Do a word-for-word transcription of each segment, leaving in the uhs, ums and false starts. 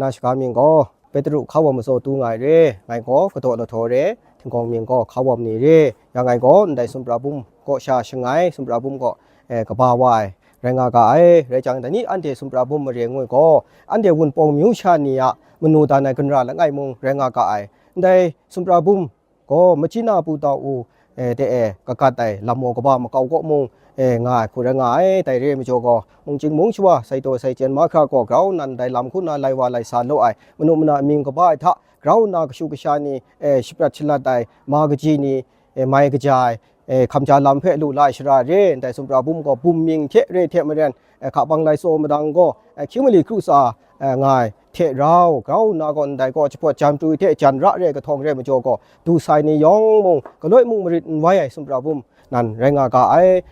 Na shaga mying gaw, Petru hkawm matsaw tu nga ai re, ngai gaw kadaw lahtaw re, htingkawng mying gaw hkawm ni re, ya ngai gaw ndai sumhpra bum kaw sha shangai, sumhpra bum kaw, eh, kaba wa ai, rai nga ga ai. Rai jang, dai ni anhte sumhpra bum mare ngoi gaw, anhte Wunpawng myu sha ni a manu dan ai ginra langai mung rai nga ga ai. Ndai sumhpra bum gaw, Machina Pu Tau U, eh, de e kagat ai lam maw kaba makau kaw mung, eh, nga ai hku rai nga ai. Dai re ai majaw gaw, mungchying mung shawa, sai taw sai chyen mahkra gaw grau nnan dai lam hku na lai wa lai sa law ai, manu mana mying kaba ai hta grau nna kashu kasha ni, eh, shaprat shalat ai, ma kaji ni, eh, mai kaja ai, eh, hkam ja lam hpe lu la ai shara re, ndai sumhpra bum gaw bum mying hte re hte maren, eh, hka bang lai tsaw madang gaw, eh, hkying mali kru tsa, eh, nga ai hte rau, grau nna gaw ndai gaw jahpawt jam tu hte jan ra re ai kahtawng re ai majaw gaw, du sai ni yawng mung, galoi mung marit n wai ai sumhpra bum nan rai nga ga ai.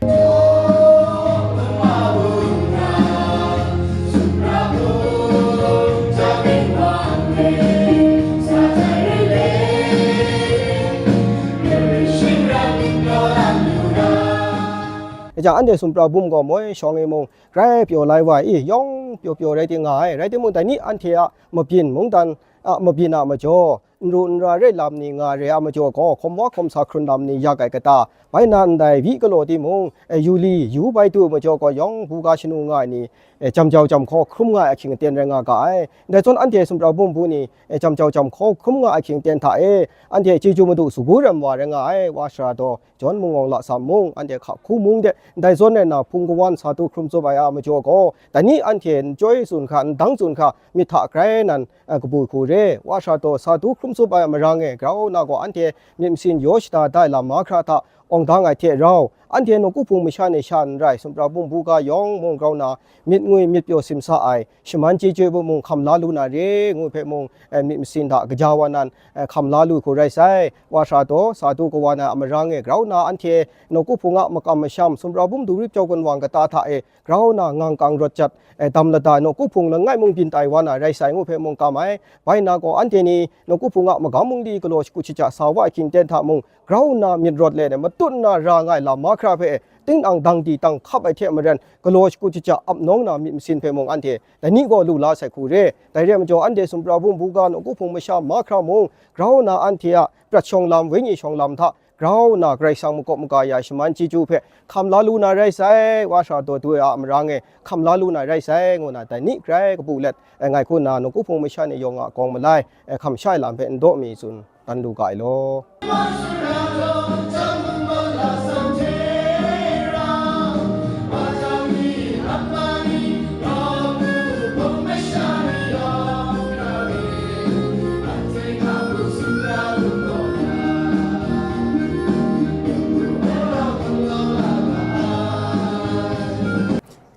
Rai jang, anhte sumhpra bum gaw moi shawng e mung, grai pyaw lai wa i, yawng pyaw pyaw rai ting nga ai. Rai timung, dai ni anhte a mabyin mungdan a mabyin a majaw, n ru n ra re lam ni nga re a majaw gaw, hkawm wa hkawm sa hkrun lam ni yak ai kata, bai na ndai wi galaw timung, e, yu li, yu bai du majaw gaw, yawng buga shanu nga ai ni, e, jam jau jam hkaw hkrum nga ai ahkying aten rai nga ga ai. Ndai zawn anhte sumhpra bum bu ni, e, jam jau jam hkaw hkrum nga ai ahkying aten hta e, anhte chyeju madu sagu ram wa rai nga ai, Wa Sara Daw, Jawn Mungawng Lasam mung, anhte hka hku mung de, ndai zawn rai nna hpung kawan sa du hkrum tsup ai a majaw gaw, dai ni anhte n chyoi tsun hkra, n dang tsun hkra, myit hta grai nan, a, kabu hku re, Wa Sara Daw sa du hkrum tsup ai a marang e, grau nna gaw anhte myit masin yaw shada da ai lam mahkra hta awng dang ai hte rau, anhte nawku hpung masha ni sha n rai, sumhpra bum buga yawng mung grau nna, myit ngwi myit pyaw simsa ai, shaman chyeju ai mung hkam la lu na re, ngu hpe mung, eh, myit masin hta kaja wa nan, eh, hkam la lu hku rai sai. Wa Sara Daw sa du kawan ai a marang e, grau nna anhte nawku hpung a makam masham, sumhpra bum du rip jau gun wang kata hta e, grau nna ngang kang rawt jat, eh, dam lada ai nawku hpung langai mung byin tai wa na rai sai, ngu hpe mung kam ai. Bai nna gaw, anhte ni nawku hpung a magam mungli galaw shakut shaja sa wa ai hkying aten hta mung, grau nna myit rawt let ai, matut nna ra nga ai lam mahkra hpe, tinang dang di dang hkap ai hte maren, galaw shakut shaja ap nawng na myit masin hpe mung anhte dai ni gaw lu la sai hku re. Dai re ai majaw, anhte sumhpra bum buga nawku hpung masha mahkra mung, grau nna anhte a prat shawng lam, wenyi shawng lam hta grau nna Karai Kasang makawp maga ya ai shaman chyeju hpe hkam la lu na rai sai, Wa Sara Daw du ai a marang e hkam la lu na rai sai, ngu na dai ni grai kabu let, eh, ngai hku nna nawku hpung masha ni yawng a gawng malai, eh, hkam sha ai lam hpe n daw mi tsun dan lu ga ai law.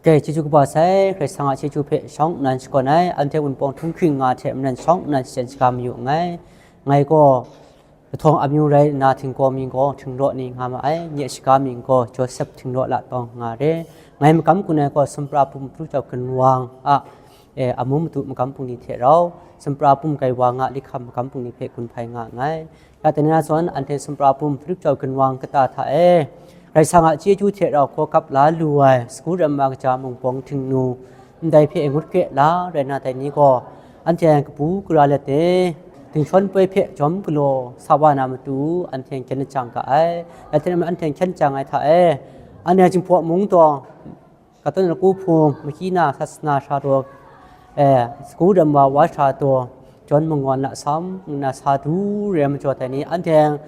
Dai chyeju kaba sai, Karai Kasang a chyeju hpe shawng nnan shakawn ai, anhte Wunpawng htunghking nga hte maren shawng nnan shachyen shaga mayu nngai. Ngai gaw, Kahtawng amyu rai nna, htingkawng mying gaw Htingraw ni nga ma ai, nye shaga mying gaw Josep Htingraw Latawng nga re. Ngai magam gun ai gaw, sumhpra bum Hpru Jau Ginwang a, e, amu madu magam bungli hte rau, sumhpra bum Gaiwang a Likham magam bungli hpe gun hpai nga nngai. Ya teng na zawn, anhte sumhpra bum Hpru Jau Ginwang kata hta e, Karai Kasang a chyeju hte rau hkaw gap la lu ai, sagu ramma kaja mung bawng htingnu, ndai hpe ngut kre la rai na, dai ni gaw, anhte kabu gara let e, dingshawn poi hpe jawm galaw sa wa na matu, anhte n hkyen lajang ga ai. Dai hte maren anhte n hkyen lajang ai hta e, anhte Jinghpaw mung taw, Katolik nawku hpung, Mahkina Sasana Sara Daw, e, sagu ramma Wa Sara Daw, Jawn Mungawng Lasam, ngu na sa du re ai majaw, dai ni anhte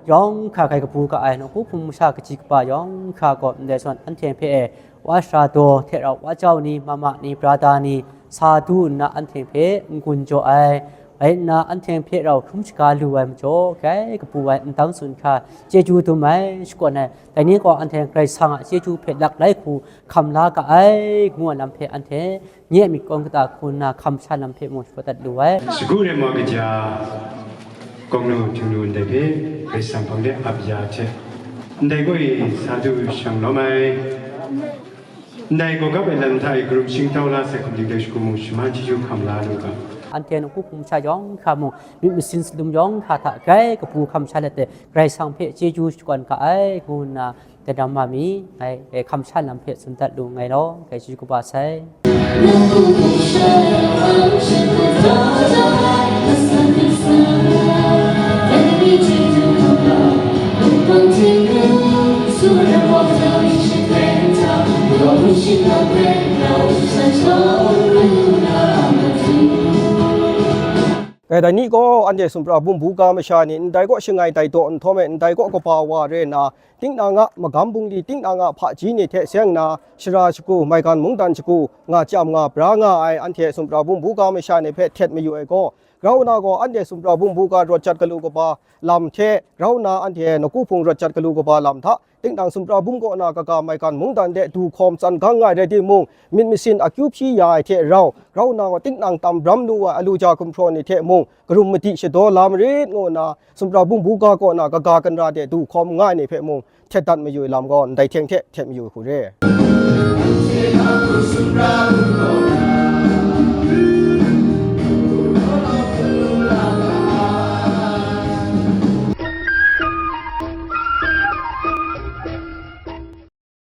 yawng hkra grai kabu ga ai, nawku hpung masha kaji kaba yawng hkra gaw, ndai zawn anhte hpe e, Wa Sara Daw hte rau Wa Jau ni, mama ni, brada ni, sa du nna anhte hpe n-gun jaw ai, rai nna anhte hpe rau hkrum shaga lu ai majaw, grai kabu ai n dang tsun hkra chyeju dum ai, shakawn ai, dai ni gaw anhte Karai Kasang a chyeju hpe lak lai hku hkam la ga ai, ngu ai lam hpe anhte nye a myit kawng kata hku nna hkam sha lam hpe mung shapraw dat lu ai. Sagu ramma kaja, kawng nu htingnu ndai hpe Karai Kasang hpang de ap ya hte, ndai gaw e sa du shang lawm ai. Ndai gaw gap ai lam hta e karum shingtau la sai hkum ding dai shagu mung shaman chyeju hkam la lu ga. Anhte nawku hpung masha yawng hkra mung, myit masin salum yawng hkra hta grai kabu hkam sha let ai, Karai Kasang hpe chyeju shakawn ga ai, ngu nna, Dai dam ma mi, ngai, eh, hkam sha lam hpe tsun dat lu nngai law, ngai chyeju kaba sai. Dai ni gaw anhte sumhpra bum buga masha ni ndai kaw shangai tai daw nhtawm e, ndai kaw kaba wa re nna, tinang a magam bungli, tinang a hpaji ni hte seng nna, shara shagu, maigan mungdan shagu, nga chyam nga bra nga ai anhte sumhpra bum buga masha ni hpe htet mayu ai gaw, grau na gaw anhte sumhpra bum buga rawt jat galu kaba lam hte, grau na anhte nawku hpung rawt jat galu kaba lam hta, tinang sumhpra bum kaw na kaga maigan mungdan de du hkawm tsan gang nga ai rai timung, myit masin akyu hpyi ya ai hte rau, grau na gaw tinang tam bram lu ai alu ja gumhpraw ni hte mung, karum madi shadaw la marit ngu nna, sumhpra bum buga kaw na kaga kanra de du hkawm nga ai ni hpe mung, htet dat mayu ai lam gaw ndai hteng hte htet mayu ai hku re.